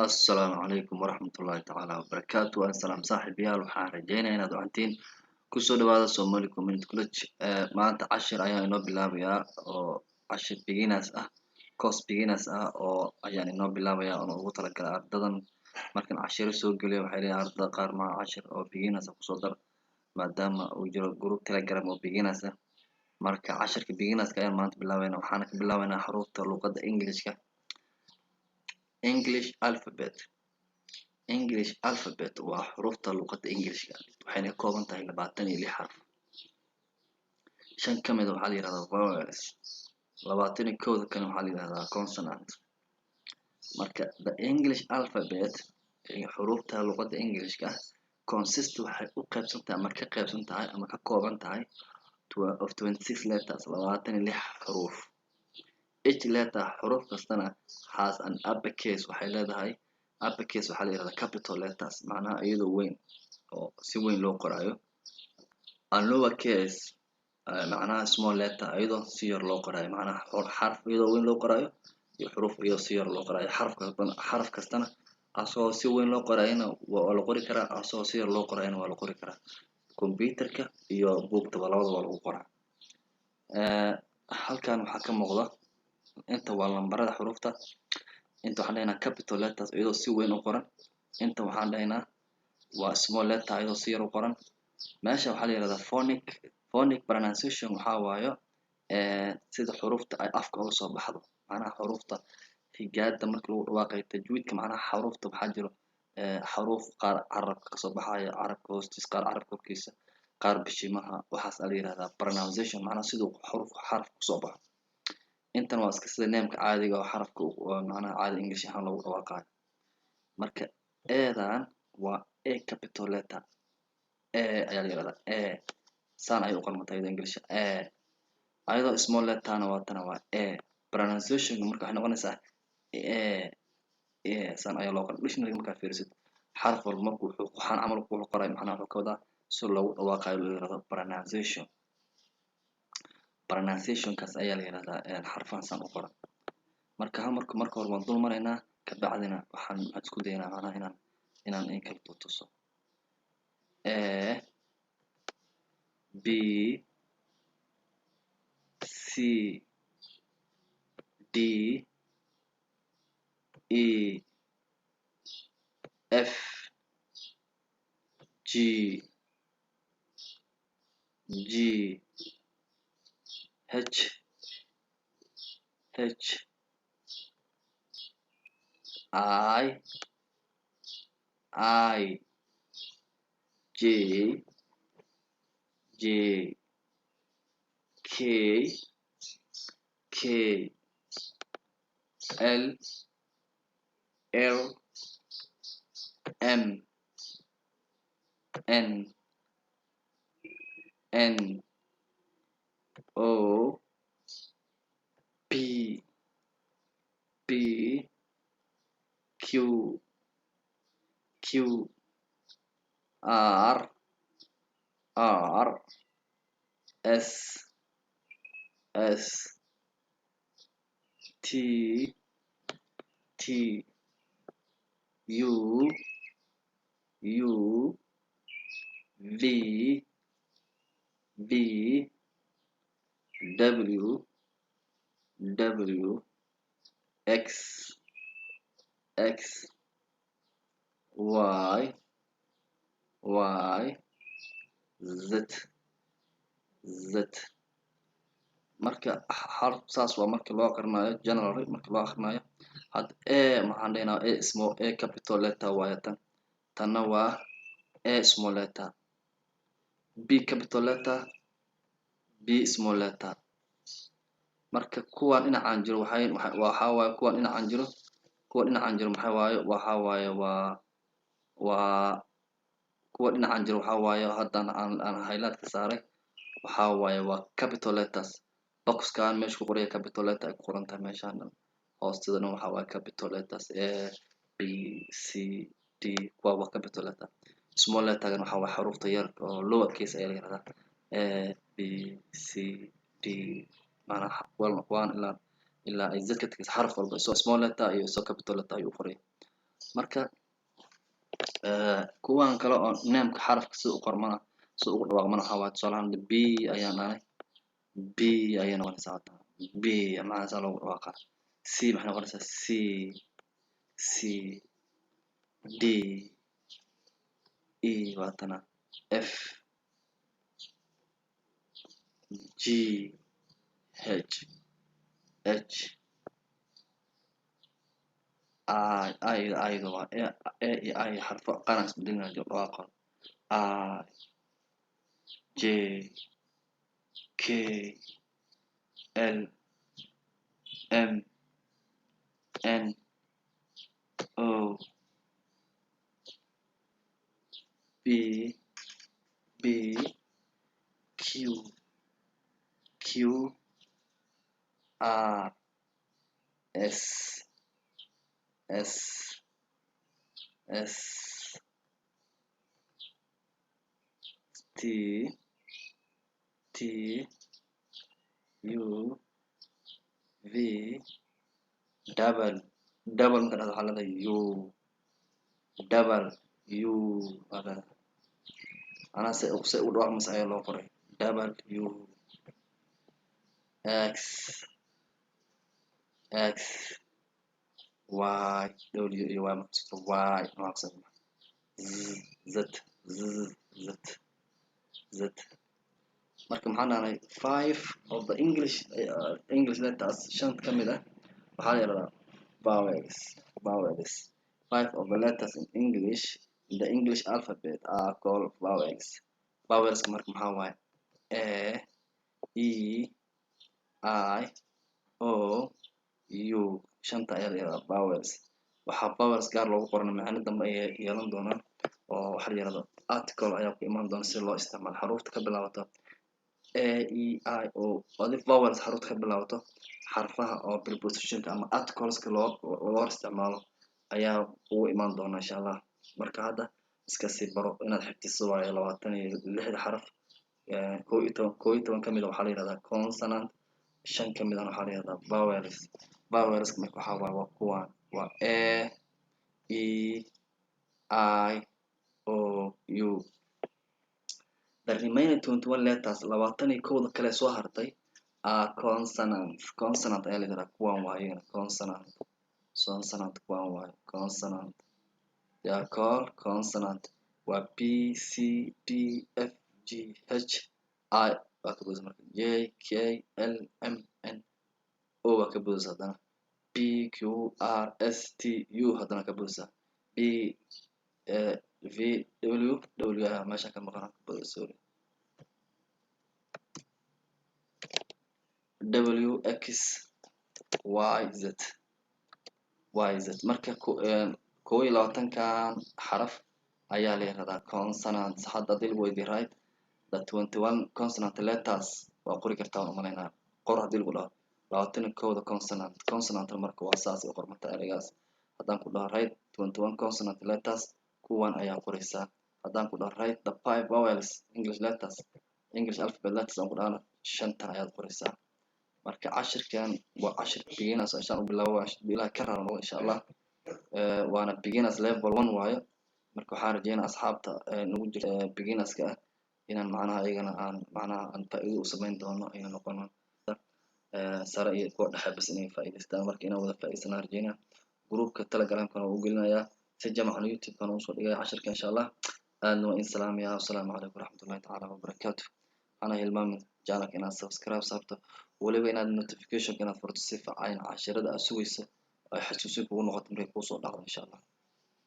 Assalaamu calaykum waraxmatullaahi tacaala wabarakaatu. Waan salaam, saaxiibayaal. Waxaan rajeynaya inaad wacantiin. Kusoo dhawaada Somali Community College. Maanta cashir ayaan inoo bilaabayaa oo cashir beginners ah, course beginners ah oo ayaan inoo bilaabayaa oon ugu talagalay ardadan. Markan cashiro soo geliyo, waxay leeyihin ardada qaar, "Ma cashir oo beginners ah kusoo dar?" Maadaama uu jiro group Telegram oo beginners ah. Marka cashirka beginnerska ayaan maanta bilaabaynaa. Waxaana ka bilaabaynaa xaruufta luqadda Englishka, English alphabet. English alphabet waa xuruufta luqadda Englishka, waxayna ka kooban tahay 26 xarf. Shan ka mid a waxaa la yihahdaa vowels, 21-da kale waxaa la yihahdaa consonant. Marka the English alphabet, xuruufta luqadda Englishka, consist, waxay u qaybsan tahay ama ka qaybsan tahay ama ka kooban tahay, of 26 letters, 26 xuruuf. Each letter, xuruuf kastana, has an upper case, waxay leedahay upper case, waxaa la yihahdaa capital letters, macnaha iyadoo weyn oo si weyn loo qoraayo, and lower case, macnaha small letter, iyadoo si yar loo qoraayo. Macnaha xarf iyadoo weyn loo qoraayo iyo xuruuf iyadoo si yar loo qoraayo. Xarf kastana asagoo si weyn loo qoraayona waa la qori karaa, asagoo si yar loo qoraayona waa la qori karaa. Computerka iyo buugtaba labada waa lagu qoraa. Halkan waxaa ka muuqda, inta waa lambarada xuruufta. Inta waxaan dhahaynaa capital letters, iyadoo si weyn u qoran. Inta waxaan dhahaynaa waa small letter, iyadoo si yar u qoran. Meesha waxaa la yihahdaa phonic pronunciation. Waxaa waayo sida xuruufta ay afka uga soo baxdo, macnaha xuruufta higaada marka lagu dhawaaqayo, tajwiidka. Macnaha xaruufta waxaa jiro xaruuf qaar carabka kasoo baxaya, carabka hoostiisa, qaar carabka korkiisa, qaar bishimaha. Waxaas aa la yihahdaa pronunciation, macnaha siduu xaruf xaraf kusoo baxo. Intan waa iska sida neemka caadiga oo xarafka, macnaha caadi English ahaan loogu dhawaaqayo. Marka A-dan waa A capital letter, A ayaa la yihahdaa. A saan ayay u qormataa iyadoo English, A. Ayadoo small letterna waa tana, waa A. Pronunciationka marka waxay noqonaysaa A, A. Saan ayaa loo qoray. Dictionary markaa fiirisid, xarf walba marku wuxuu waxaan camal ku qoray, macnaha wuxuu ka wadaa si loogu dhawaaqayo loo yirahdo pronunciation. Pronunciationkaas ayaa la yihahdaa xarfahan saan u qoran. Marka hal marka hore waan dul maraynaa, kabacdina waxaan isku daynaa macnaha inaan in kala tutuso. A, B, C, D, E, F, G, G, H, H, I, I, J, J, K, K, L, L, M, N, N, O, P, P, Q, Q, R, R, S, S, T, T, U, U, V, V, W, W, X, X, Y, Y, Z, Z. Marka xarf saas waa marka loo aqrinayo generally. Marka loo aqrinayo hadda A, maxaan dhahnaa? A small, A capital letter waaye tan. Tanna waa A small letter, B capital letter, B small letter. Marka kuwan dhinacaan jiro waxay waxaa waaye, kuwan dhinacaan jiro, kuwa dhinacaan jiro maxaa waaye? Waxaa waaye waa kuwa dhinacaan jiro. Waxaa waaye haddana aan highlight ka saaray, waxaa waaye waa capital letters. Boxkan meesha ku qoraya capital letter ay ku qoran tahay. Meeshaan dhan hoosteeda dhan waxaa waaye capital letters: A, B, C, D. Kuwa waa capital letter. Small lettergan waxaa waaye xaruufta yar oo lower case ayaa la yihahdaa. A, B, C, D, macnaha kuwaan ilaa ay Z ka tegaysa. Xaraf walba isoo small letter iyo isoo capital letter ayuu qoraya. Marka kuwan kale oo nameka xarafka sida u qormana, sida ugu dhawaaqmana, waxaa waaye, tusaale ahaan, B ayaan dhahnay, B ayay noqonaysaa hadda. B macnaha saa loogu dhawaaqa. C maxay noqonaysaa? C, C. D, E waatana. F, G, H, H. I, I, I waa A, A iyo I, xarfo qaran isbedelina jiro dhawaaqa. I, J, K, L, M, N, O, P, P, Q, Q, R, S, S, S, T, T, U, V, double double. Marka dhahdo waxaa leedahay U, double U aa leedahay. Macnaha se u dhawaaqmaysa ayaa loo qoray. W, X, X, Y, W iyo Y marka Y noocsan. Z, Z, Z, Z. Marka maxaan dhahnay? Five of the English letters, shan ka mid ah, waxaa la yidhahdaa vowels. Vowels. Five of the letters in the English alphabet are called vowels. Vowels marka maxaa waaye? A, E, I, O, U, shanta ayaa la yihahdaa vowels. Waxaa vowels gaar loogu qoran macno dambe ayay yeelan doonaan, oo waxaa la yihahdaa article ayaa ku imaan doona si loo isticmaalo xaruufta ka bilaabato A, E, I, O. Adi vowels xaruufta ka bilaabato, xarfaha oo prepositionka ama articleska loo isticmaalo ayaa ugu imaan doona, insha Allah. Marka hadda iska sii baro inaad xifdiso waayo 26-da xaraf. 11, 11 kamid a waxaa la yihahdaa consonant, shan kamid ahna waxaa la yihahdaa vowels. Vowelska marka waxaa waaye waa kuwan, waa A, E, I, O, U. The remaining 21 letters, 21-da kale soo hartay, are consonants. Consonant ayaa la yihahdaa. Kuwan waa iyagana consonant. Consonant kuwan waaye, consonant. They are called consonant. Waa B, C, D, F, G, H, I waa ka budaysa. Marka J, K, L, M, N, O waa ka budaysa. Haddana P, Q, R, S, T, U haddana ka budaysa. B, V, W, W ayaa meesha ka maqan, ka budaysa, sorry. W, X, Y, Z, Y, Z. Marka 21-kan xaraf ayaa la yihahdaa consonants. Hadda hadii lagu weydiiyo "Write the 21 consonant letters", waa qori kartaa, waan umalaynaa. Qor hadii lagu dhaho 21-da consonant. Consonant marka waa saas ay qormata ereygaas. Haddaan ku dhaho "Write 21 consonant letters", kuwan ayaa qoraysaa. Haddaan ku dhaho "Write the five vowels English letters, English alphabet letters" aan ku dhahana, shantan ayaad qoraysaa. Marka cashirkan waa cashir beginners inshaan u bilaabo, bilaha ka rara noqdo, insha Allah. Waana beginners level one waayo. Marka waxaan rajeynaa asxaabta nagu jirta beginnerska ah inaan macnaha iyagana aan macnaha aan faa'iido u samayn doono, ayna noqono sare iyo kuwa dhexe bas inay faa'iidaystaan. Marka inaan wada faa'iidaysanaan rajeynaa. Groupka Telegramkana waa u gelinayaa si jamacna, YouTube-kana usoo dhigaya cashirka, insha Allah. Aadna waa in salaamaya. Wasalaamu calaykum waraxmatullahi tacaala wabarakaatu. Waxaana hilmaamin channelka inaad subscribe saarto, weliba inaad notificationka inaad furto, si fiican cashirada aad sugayso ay xasuusin kugu noqoto markay kuusoo dhacdo, insha Allah.